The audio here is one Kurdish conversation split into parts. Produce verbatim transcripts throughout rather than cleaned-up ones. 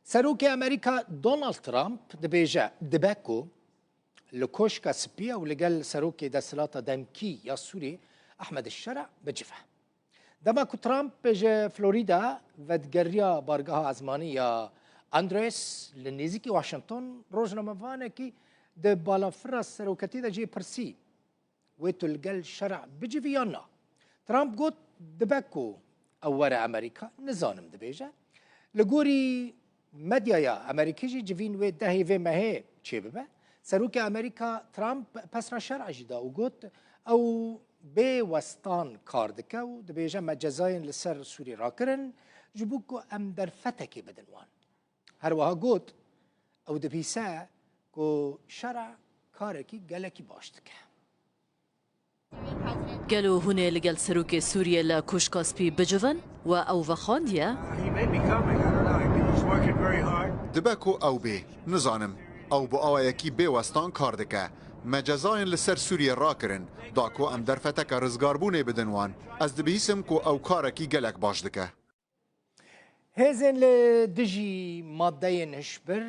Serokê Amerîka Donald Trump dibêje, dibe ku li Koşka Spî ew li gel serokê desthilata demkî ya Sûrî Ehmed Şera bicive. Dema ku Trump ji Florîda vedigeriya bargeha ezmanî ya Andrews li nêzîkî Washington, rojnamevanekî di balafira seroketî de jê pirsî, wê tu li gel Şera bicivî yan na? Trump got, dibe ku ew were Amerîka, nizanim, dibêje. Li gorî medyaya Amerîkî jî civîn wê dehê vê mehê çêbibe. Serokê Amerîka Trump pesna Şera jî da û got, ew bê westan kar dike û dibêje, me cezayên li ser Sûrî rakirin, ji bo ku em derfetekê bidin wan. Her wiha got, ew dibihîse ku Şera karekî gelekî baş dike. Gelo hûn ê li gel serokê Sûriyê li Koşka Spî bicivin? We ew vexandiye? Dibe ku ew bê, nizanim. Ew bi awayekî bê westan kar dike. Me cezayên li ser Sûriyê rakirin, da ku em derfeteke rizgarbûnê bidin wan. Ez dibihîsim ku ew karekî gelek baş dike. Hêzên li dijî madeyên hişbir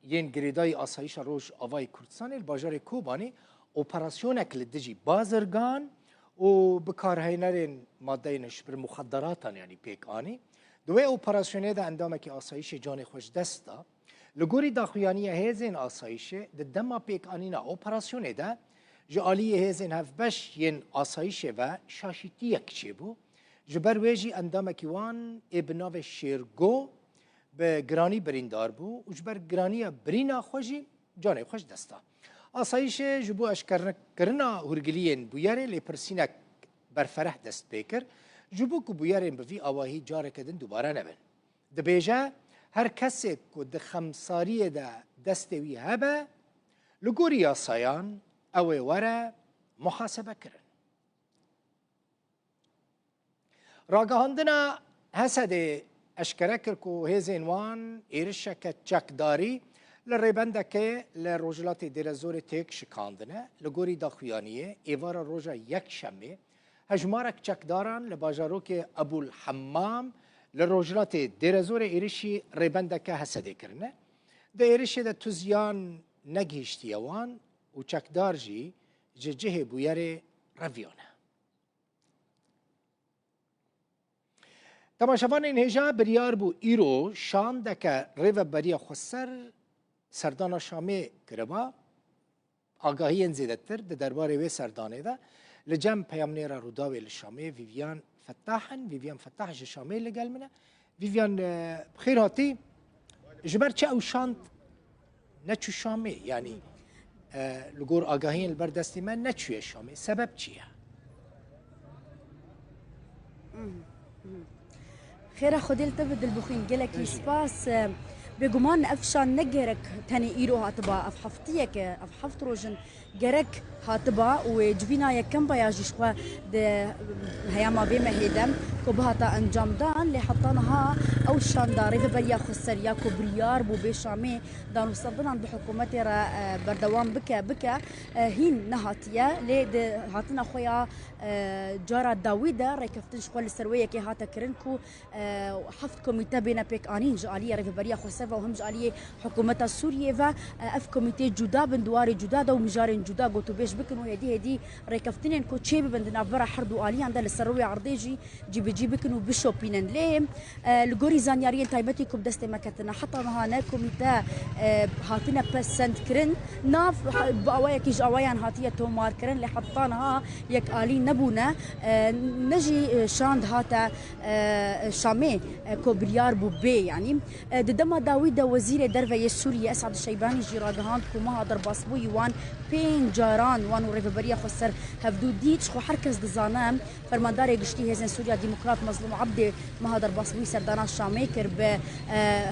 yên girêdayî asayîşa Rojavayê Kurdistanê li bajarê Kobanê operasyonek li dijî bazirgan û bikarhênerên madeyên hişbir, muxedderatan yanî, pêk anî. Di wê operasyonê de endamekî asayîşê canê xwe ji dest da. Li gorî daxuyaniya hêzên asayîşê, di dema pêkanîna operasyonê de ji aliyê hêzên hevbeş yên asayîşê ve şaşîtiyek çêbû. Ji ber wê jî endamekî wan ê bi navê Şêrgo bi giranî birîndar bû û ji ber giraniya birîna xwe jî canê xwe ji dest da. Asayîşê ji bo eşkerkirina hûrgiliyên bûyerê lêpirsînek berfereh dest pê kir, ji bo ku bûyerên bi vî awahî careke din dubare nebin. Dibêje, her kesê ku di xemsariyê de destê wî hebe, li gorî yasayan ew ê were muhasebekirin. Ragihandina Hesedê eşkere kir ku hêzên wan êrişeke çekdarî li rêbendeke li rojhilatê Dêrezorê têk şikandine. Li gorî daxuyaniyê, êvara roja Yekşemê hejmarek çekdaran li bajarokê Ebûl Hemmam li rojhilatê Dêrezorê êrişî rêbendeke Hesedê kirine. Di êrişê de tu ziyan negihiştiye wan û çekdar jî ji cihê bûyerê reviyane. Temaşevanên hêja, biryar bû îro şandeke Rêveberiya Xweser serdana Şamê kiriba. Agahiyên zêdetir di derbarê wê serdanê de li cem peyamnêra Rûdawê li Şamê Vîvyan Fetah in. Vîvyan Fetah ji Şamê li gel min e. Vîvyan, e, bi xêr hatî. Ji ber çi ew şand neçû Şamê? Yanî, e, li gor agahiyên li ber destê me neçûye Şamê. Sebeb çi ye? Xêra Xwedê li te be, Dilbixwîn. Gelekî spas. Bêguman ev şand ne gerek tenê îro hatiba, ev heftiyek e, ev heft roj in. Gerek hatiba û civîna yekem ba ya jî ji xwe di heyama vê mehê de ku bihata encamdan, lê heta niha ew şanda Rêveberiya Xweser ya ku biryar bû bê Şamê danûstandinan bi hikûmetê re, e, berdewam bike, bike, e, hîn nehatiye. Lê di hatina xwe ya, e, cara dawî de rêkeftin ji xwe li ser wê yekê hate kirin ku e, heft komîte bêne pêkanîn ji aliyê Rêveberiya Xweser ve û him ji aliyê hikûmeta Sûriyê ve. E, ev komîtê cuda bin, di warê cuda de û mijarên cuda gotûbêj bikin û hêdî hêdî rêkeftinên ku çêbibin di navbera her du aliyan de li ser rûyê erdê jî cîbicî bikin û bişopînin. Lê, e, li gorî zanyariyên taybetî ku bi destê me ketine, heta niha ne komîte, e, hatine pesendkirin, nav, bi awayekî ji awayan hatiye tomarkirin, lê heta niha yekalî nebûne. E, ne jî, e, şand hate e, Şamê, e, ku biryar bû bê, yanî, e, di dema dawî de Wezîrê Derve yê Sûriyê Esad Şeybanî jî ragihand ku meha derbasbûyî wan pênc caran wan û Rêveberiya Xweser hevdû dît. Ji xwe her kes dizane, Fermandarê Giştî Hêzên Sûriya Demokrat Mezlûm Ebdê meha derbasbûyî serdana Şamê kir bi, e,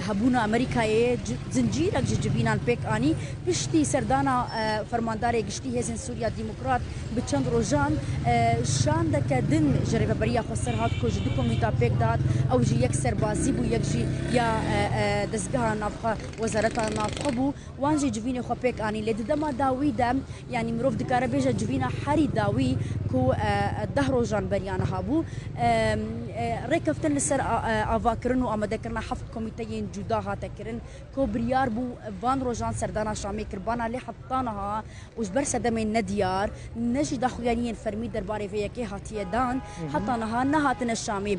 hebûna Amerîkayê ci-, zincîrek ji civînan pêk anî. Piştî serdana, e, Fermandarê Giştî Hêzên Sûriya Demokrat bi çend rojan, e, şandeke din ji Rêveberiya Xweser hat ku ji du komîta pêk dihat, ew jî yek serbazî bû, yek jî ya, e, e, dezgeha navxwe, wezareta navxwe bû. Wan jî civînê xwe pêk anî. Lê di dema dawî de, yanî mirov dikare bêje civîna herî dawî ku, e, deh rojan beriya niha bû. E, E, rêkeftin li ser a-, e, avakirin û amadekirina heft komîteyên cuda hate kirin, ku biryar bû van rojan serdana Şamê kiribana, lê heta niha û ji ber sedemên nediyar, ne jî daxuyaniyên fermî derbarê vê yekê hatiye dan, Hı hı. heta niha nehatine Şamê.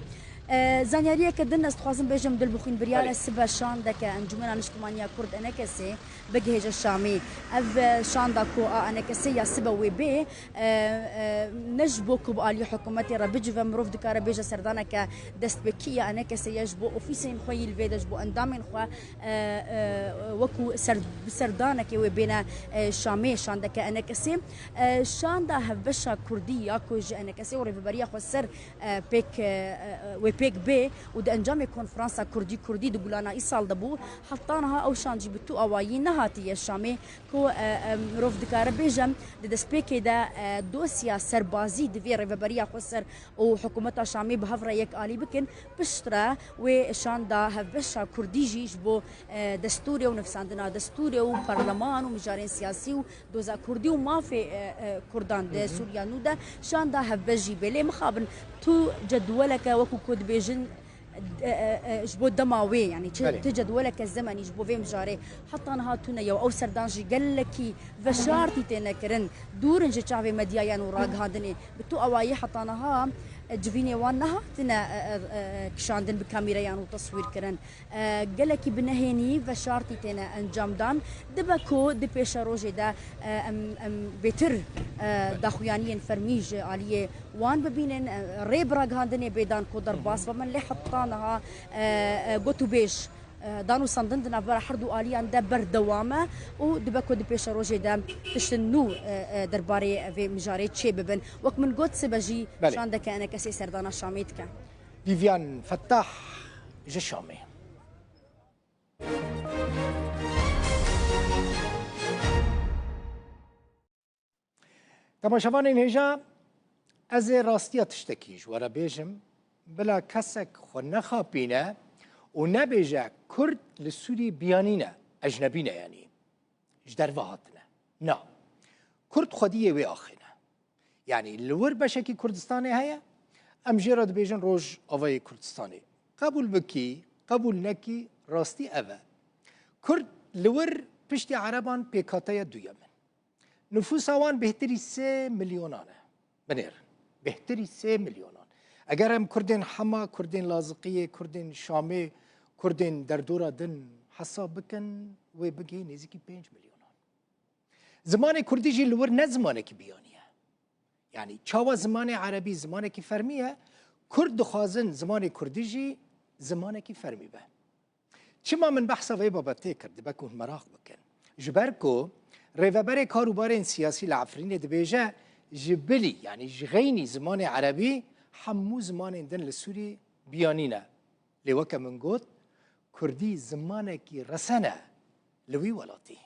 E, zanyariyeke din ez dixwazim bêjim, Dilbixwîn, biryar Belê. e sibe şandeke Encûmena Niştimaniya Kurd, ENKSê, bigihêje Şamê. Ev, e, şanda ku a ENKSê ya sibe wê bê, e, e, ne ji bo ku bi alî hikûmetê re bicive, mirov dikare bêje serdaneke destpêkî ya ENKSê ye, ji bo ofîsên xwe yî li vê de, ji bo endamên xwe, e, e, wekû ser-, bi serdanekê wê bêne, e, Şamê, şandeke ENKSê. E, şanda hevbeşa Kurdî ya ku ji ENKSê û Rêveberiya Xweser, e, pêk, e, e, wê pêk bê û di encamê konferansa Kurdî Kurdî di Gulana îsal de bû, heta niha ew şand jî bi tu awayî nehatiye Şamê, ku, e, e, mirov dikare bêje, di destpêkê de, e, dosya serbazî divê Rêveberiya Xweser û hikûmeta Şamê bi hev re yek alî bikin. Piştre wê şanda hevbeşa Kurdî jî ji bo, e, destûrê û nivîsandina destûrê û parleman û mijarên siyasî û doza Kurdî û mafê, e, e, Kurdan di Hı hı. Sûriya nû de şanda hevbeş jî bê. Lê mixabin tu cedweleke, wekû ku dibêjin, e, e, e, ji bo dema wê, yanî çi, Belê. tu cedweleke zemenî ji bo vê mijarê heta niha tune ye û ew serdan jî gelekî veşartî têne kirin, dûr in ji çavê medyayan û ragihandinê. Bi tu awayî heta niha, e, civînê wan nehatine, e, e, e, kişandin, bi kamîreyan û teswîr kirin. E, gelekî bi nehênî veşartî têne encam dan. Dibe ku di pêşerojê de, e, em, em bêtir, e, daxuyaniyên fermî ji aliyê wan bibînin, e, rê bi ragihandinê bê dan ku derbas bibin, lê heta niha, e, e, gotûbêj, e, dan û sendin di navbera her du aliyan de berdewam e û dibe ku di pêşerojê de tiştin nû, e, e, derbarê vê mijarê çê bibin. Wek min got, sibe jî Belê. şandeke ENKSê serdana Şamê dike. Vivian Fettah ji Şamê. Temaşevanên hêja, ez ê rastiya tiştekî ji we re bêjim, bila kesek xwe nexapîne û nebêje Kurd li Sûriyê biyanî ne, ecnebî ne, yanî ji derve hatine. Na. Kurd xwediyê wê axê ne. Yanî li wir beşekî Kurdistanê heye, em jê re dibêjin Rojavayê Kurdistanê. Qebûl bikî, qebûl nekî, rastî ev e. Kurd li wir piştî Ereban pêkhateya duyem in. Nifûsa wan bêhtirî sê milyonan e. Binêrin. Bêhtirî sê milyonan. Eger em Kurdên Hema, Kurdên Laziqiyê, Kurdên Şamê, Kurdên derdora din hesab bikin, wê bigihê nêzîkî pênc milyonan. Zimanê kurdî jî li wir ne zimanekî biyanî ye. Yanî çawa zimanê erebî zimanekî fermî ye, kurd dixwazin zimanê kurdî jî zimanekî fermî be. Çima min behsa vê babetê kir, dibe ku hûn meraq bikin. Ji ber ku Rêveberê Karûbarên Siyasî li Efrînê dibêje, ji bilî, yanî ji xeynî zimanê erebî, hemû zimanên din li Sûrî biyanî ne. Lê weke min got, kurdî zimanekî resen e li wî welatî.